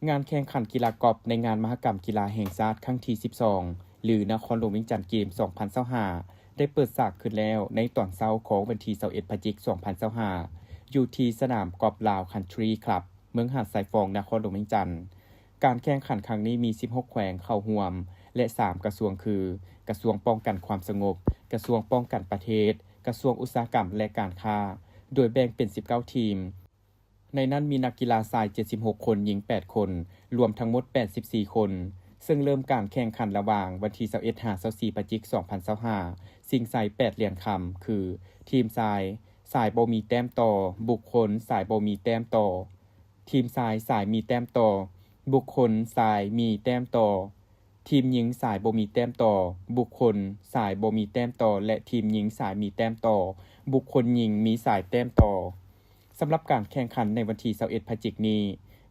ງານແຂ່ງຂັນກິລາກອບໃນງານມະຫະກຳກິລາແຫ່ງຊາດຄັ້ງທີສິບສອງ ຫຼື ນະຄອນຫຼວງວຽງຈັນເກມສອງພັນຊາວຫ້າ ໄດ້ເປີດສາກຂຶ້ນແລ້ວໃນຕອນເຊົ້າຂອງວັນທີຊາວເອັດ ພະຈິກ ສອງພັນຊາວຫ້າ ຢູ່ທີ່ສະໜາມກອບລາວຄັນທຣີຄລັບ ເມືອງຫາດຊາຍຟອງ ນະຄອນຫຼວງວຽງຈັນ. ການແຂ່ງຂັນຄັ້ງນີ້ມີສິບຫົກແຂວງເຂົ້າຮ່ວມ ແລະ ສາມກະຊວງຄື ກະຊວງປ້ອງກັນຄວາມສະຫງົບ, ກະຊວງປ້ອງກັນປະເທດ, ກະຊວງອຸດສາຫະກຳ ແລະ ການຄ້າ, ໂດຍແບ່ງເປັນສິບເກົ້າທີມ. ໃນນັ້ນມີນັກກິລາຊາຍເຈັດສິບຫົກຄົນ, ຍິງແປດຄົນ, ລວມທັງໝົດແປດສິບສີ່ຄົນ, ເຊິ່ງເລີ່ມການແຂ່ງຂັນລະຫວ່າງວັນທີຊາວເອັດ ຫາ ຊາວສີ່ ພະຈິກ ສອງພັນຊາວຫ້າ ຊິງໄຊແປດຫຼຽນຄຳ ຄື ທີມຊາຍ ສາຍບໍ່ມີແຕ້ມຕໍ່, ບຸກຄົນ ສາຍບໍ່ມີແຕ້ມຕໍ່, ທີມຊາຍ ສາຍມີແຕ້ມຕໍ່, ບຸກຄົນ ສາຍມີແຕ້ມຕໍ່, ທີມຍິງ ສາຍບໍ່ມີແຕ້ມຕໍ່, ບຸກຄົນ ສາຍບໍ່ມີແຕ້ມຕໍ່ ແລະ ທີມຍິງ ສາຍມີແຕ້ມຕໍ່, ບຸກຄົນຍິງ ມີສາຍແຕ້ມຕໍ່. ສຳລັບການແຂ່ງຂັນໃນວັນທີຊາວເອັດ ພະຈິກນີ້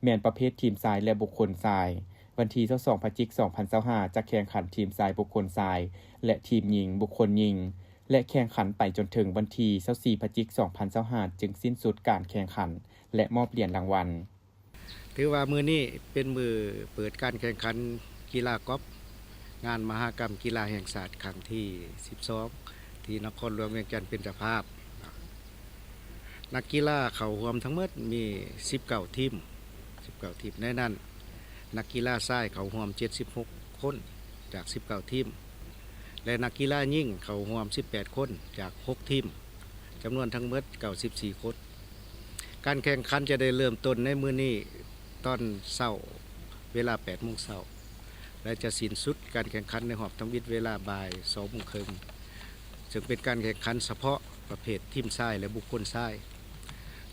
ແມ່ນປະເພດທີມຊາຍ ແລະ ບຸກຄົນຊາຍ. ວັນທີຊາວສອງ ພະຈິກ ສອງພັນຊາວຫ້າ ຈະແຂ່ງຂັນທີມຊາຍບຸກຄົນຊາຍ ແລະ ທີມຍິງບຸກຄົນຍິງ ແລະ ແຂ່ງຂັນໄປຈົນເຖິງວັນທີຊາວສີ່ ພະຈິກ ສອງພັນຊາວຫ້າ ຈຶ່ງສິ້ນສຸດການແຂ່ງຂັນ ແລະ ມອບຫຼຽນລາງວັນ. ຖືວ່າມື້ນີ້ເປັນມື້ເປີດການແຂ່ງຂັນກິລາກອບ ງານມະຫະກຳກິລາແຫ່ງຊາດຄັ້ງທີສິບສອງ ທີ່ນະຄອນຫຼວງວຽງຈັນເປັນເຈົ້າພາບ. ນັກກິລາເຂົ້າຮ່ວມທັງໝົດມີສິບເກົ້າທີມ, ສິບເກົ້າທີມ. ໃນນັ້ນ ນັກກິລາຊາຍເຂົ້າຮ່ວມເຈັດສິບຫົກຄົນຈາກສິບເກົ້າທີມ ແລະ ນັກກິລາຍິງເຂົ້າຮ່ວມສິບແປດຄົນຈາກຫົກທີມ, ຈຳນວນທັງໝົດເກົ້າສິບສີ່ຄົນ. ການແຂ່ງຂັນຈະໄດ້ເລີ່ມຕົ້ນໃນມື້ນີ້ຕອນເຊົ້າ ເວລາແປດໂມງເຊົ້າ ແລະ ຈະສິ້ນສຸດການແຂ່ງຂັນໃນຮອບທຳອິດເວລາບ່າຍສອງໂມງເຄິ່ງ ເຊິ່ງເປັນການແຂ່ງຂັນສະເພາະປະເພດທີມຊາຍ ແລະ ບຸກຄົນຊາຍ.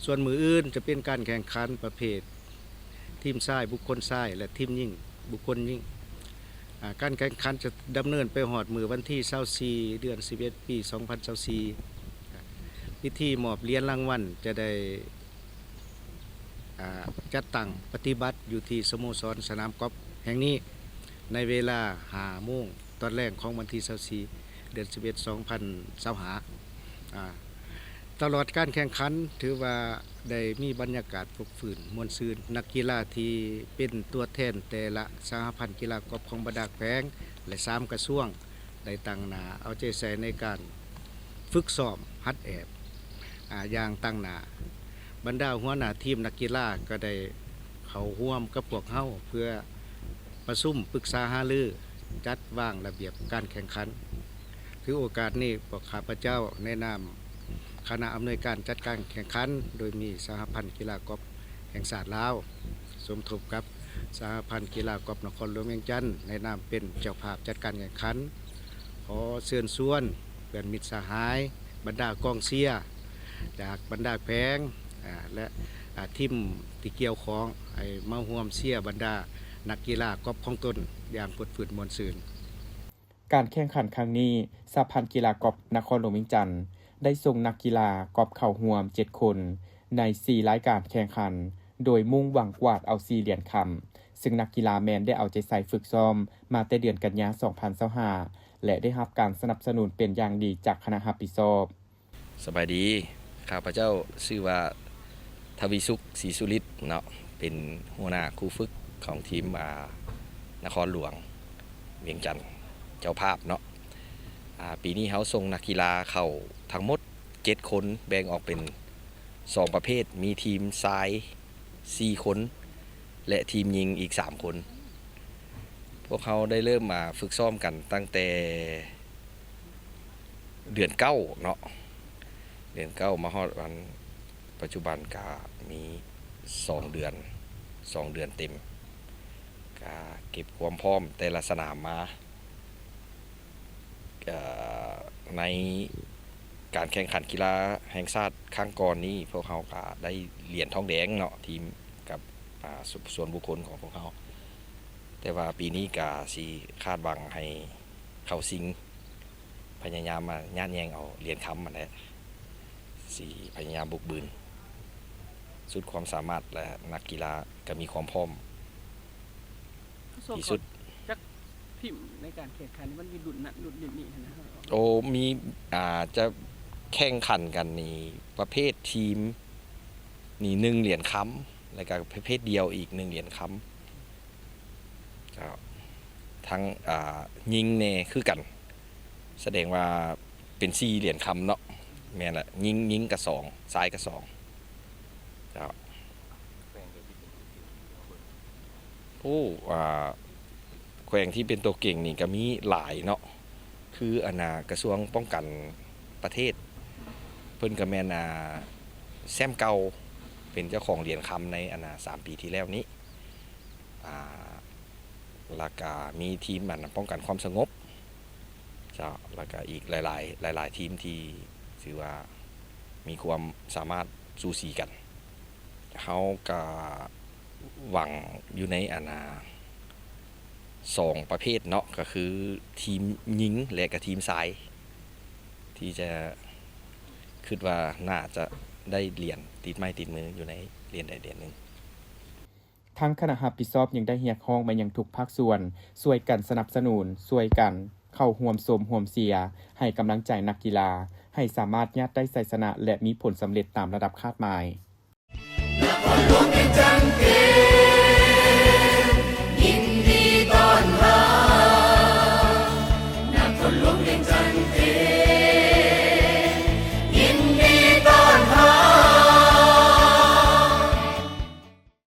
ສ່ວນມື້ອື່ນຈະເປັນການແຂ່ງຂັນປະເພດທີມຊາຍບຸກຄົນຊາຍ ແລະ ທີມຍິງບຸກຄົນຍິງ. ອາ ການແຂ່ງຂັນຈະດຳເນີນໄປຮອດມື້ວັນທີຊາວສີ່ ເດືອນສິບເອັດ ປີສອງພັນຊາວສີ່. ພິທີມອບຫຼຽນລາງວັນຈະໄດ້ ອາ ຈັດຕັ້ງປະຕິບັດຢູ່ທີ່ສະໂມສອນສະໜາມກອບແຫ່ງນີ້ ໃນເວລາຫ້າໂມງຕອນແລງຂອງວັນທີຊາວສີ່ ເດືອນສິບເອັດ ສອງພັນຊາວຫ້າ. ອາ ຕະຫຼອດການແຂ່ງຂັນຖືວ່າໄດ້ມີບັນຍາກາດຟົດຟື້ນມ່ວນຊື່ນ. ນັກກິລາທີ່ເປັນຕົວແທນແຕ່ລະສະຫະພັນກິລາກອບຂອງບັນດາແຂວງ ແລະ ສາມກະຊວງ ໄດ້ຕັ້ງໜ້າເອົາໃຈໃສ່ໃນການຝຶກຊ້ອມຫັດແອບ ອາ ຢ່າງຕັ້ງໜ້າ. ບັນດາຫົວໜ້າທີມນັກກິລາກໍໄດ້ເຂົ້າຮ່ວມກັບພວກເຮົາເພື່ອປະຊຸມປຶກສາຫາລື ຈັດວາງລະບຽບການແຂ່ງຂັນ. ຖືໂອກາດນີ້ ພວກຂ້າພະເຈົ້າໃນນາມຄະນະອຳນວຍການຈັດການແຂ່ງຂັນ ໂດຍມີສະຫະພັນກິລາກອບແຫ່ງຊາດລາວ ສົມທົບກັບສະຫະພັນກິລາກອບນະຄອນຫຼວງວຽງຈັນ ໃນນາມເປັນເຈົ້າພາບຈັດການແຂ່ງຂັນ ຂໍເຊີນຊວນເພື່ອນມິດສະຫາຍ ບັນດາກອງເຊຍຈາກບັນດາແຂວງ ອາ ແລະ ອາ ທີມທີ່ກ່ຽວຂ້ອງ ໃຫ້ມາຮ່ວມເຊຍບັນດານັກກິລາກອບຂອງຕົນຢ່າງຟົດຟື້ນມ່ວນຊື່ນ. ການແຂ່ງຂັນຄັ້ງນີ້ ສະຫະພັນກິລາກອບນະຄອນຫຼວງວຽງຈັນ ໄດ້ສົ່ງນັກກິລາກອບເຂົ້າຮ່ວມເຈັດຄົນ ໃນສີ່ລາຍການແຂ່ງຂັນ ໂດຍມຸ່ງຫວັງກວາດເອົາສີ່ຫຼຽນຄຳ, ເຊິ່ງນັກກິລາແມ່ນໄດ້ເອົາໃຈໃສ່ຝຶກຊ້ອມມາແຕ່ເດືອນກັນຍາ ສອງພັນຊາວຫ້າ ແລະ ໄດ້ຮັບການສະໜັບສະໜູນເປັນຢ່າງດີຈາກຄະນະຮັບຜິດຊອບ. ສະບາຍດີ, ຂ້າພະເຈົ້າຊື່ວ່າ ທະວີສຸກ ສີສຸລິດເນາະ, ເປັນຫົວໜ້າຄູຝຶກຂອງທີມ ອາ ນະຄອນຫຼວງວຽງຈັນ ເຈົ້າພາບເນາະ. ອາ ປີນີ້ເຮົາສົ່ງນັກກິລາເຂົ້າທັງໝົດເຈັດຄົນ, ແບ່ງອອກເປັນສອງປະເພດ, ມີທີມຊາຍສີ່ຄົນ ແລະ ທີມຍິງອີກສາມຄົນ. ພວກເຮົາໄດ້ເລີ່ມມາຝຶກຊ້ອມກັນຕັ້ງແຕ່ ເດືອນເກົ້າເນາະ, ເດືອນເກົ້າມາຮອດວັນປັດຈຸບັນກະມີສອງເດືອນ, ສອງເດືອນເຕັມ, ກະເກັບຄວາມພ້ອມແຕ່ລະສະໜາມມາ. ເອີ ໃນການແຂ່ງຂັນກິລາແຫ່ງຊາດຄັ້ງກ່ອນນີ້ ພວກເຮົາກະໄດ້ຫຼຽນທອງແດງເນາະ, ທີມກັບ ອາ ສ- ສ່ວນບຸກຄົນຂອງພວກເຮົາ, ແຕ່ວ່າປີນີ້ກະຊິຄາດຫວັງໃຫ້ເຂົ້າຊິງ ພະຍາຍາມມາຍາດແຍ່ງເອົາຫຼຽນຄຳຫັ້ນແຫຼະ, ຊິພະຍາຍາມບຸກບືນສຸດຄວາມສາມາດ ແລະ ນັກກິລາກໍມີຄວາມພ້ອມທີ່ສຸດ. ຈັກທີມໃນການແຂ່ງຂັນນີ້ ມັນມີລຸ້ນນັ້ນລຸ້ນນີ້ຫັ້ນນະ? ໂອ້ ມີ ອາ ຈະແຂ່ງຂັນກັນນີ້ ປະເພດທີມນີ້ໜຶ່ງຫຼຽນຄຳ ແລ້ວກໍປະເພດດຽວອີກໜຶ່ງຫຼຽນຄຳ. ເຈົ້າ ທັງ ອ່າ ຍິງແດ່ຄືກັນ ສະແດງວ່າເປັນສີ່ຫຼຽນຄຳເນາະ. ແມ່ນລະ ຍິງ ຍິງກະສອງ ຊາຍກະສອງ ເຈົ້າ. ໂອ້ ອ່າ ແຂວງທີ່ເປັນຕົວເກັ່ງນີ້ກະມີຫຼາຍເນາະ ຄືອັນນ່າ ກະຊວງປ້ອງກັນປະເທດ ເພິ່ນກະແມ່ນ ອ່າ ແຊ້ມເກົ່າ ເປັນເຈົ້າຂອງຫຼຽນຄຳໃນອັນນ່າ ສາມປີທີ່ແລ້ວນີ້ ອ່າ ລະກະມີທີມອັນປ້ອງກັນຄວາມສະຫງົບ ເຈົ້າ ລະກະອີກຫຼາຍໆ ຫຼາຍໆທີມທີ່ຖືວ່າມີຄວາມສາມາດສູສີກັນ. ເຮົາກະຫວັງຢູ່ໃນອັນນ່າ ສອງປະເພດເນາະ ກະຄືທີມຍິງ ແລະກະທີມຊາຍ ທີ່ຈະ ຄິດວ່າໜ້າຈະໄດ້ຫຼຽນຕິດໄມ້ຕິດມືຢູ່ໃນຫຼຽນໃດຫຼຽນໜຶ່ງ. ທາງຄະນະຮັບຜິດຊອບຍັງໄດ້ຮຽກຮ້ອງມາຍັງທຸກພາກສ່ວນ ຊ່ວຍກັນສະໜັບສະໜູນ, ຊ່ວຍກັນເຂົ້າຮ່ວມຊົມຮ່ວມເຊຍ ໃຫ້ກຳລັງໃຈນັກກິລາ ໃຫ້ສາມາດຍາດໄດ້ໄຊຊະນະ ແລະ ມີຜົນສຳເລັດຕາມລະດັບຄາດໝາຍ.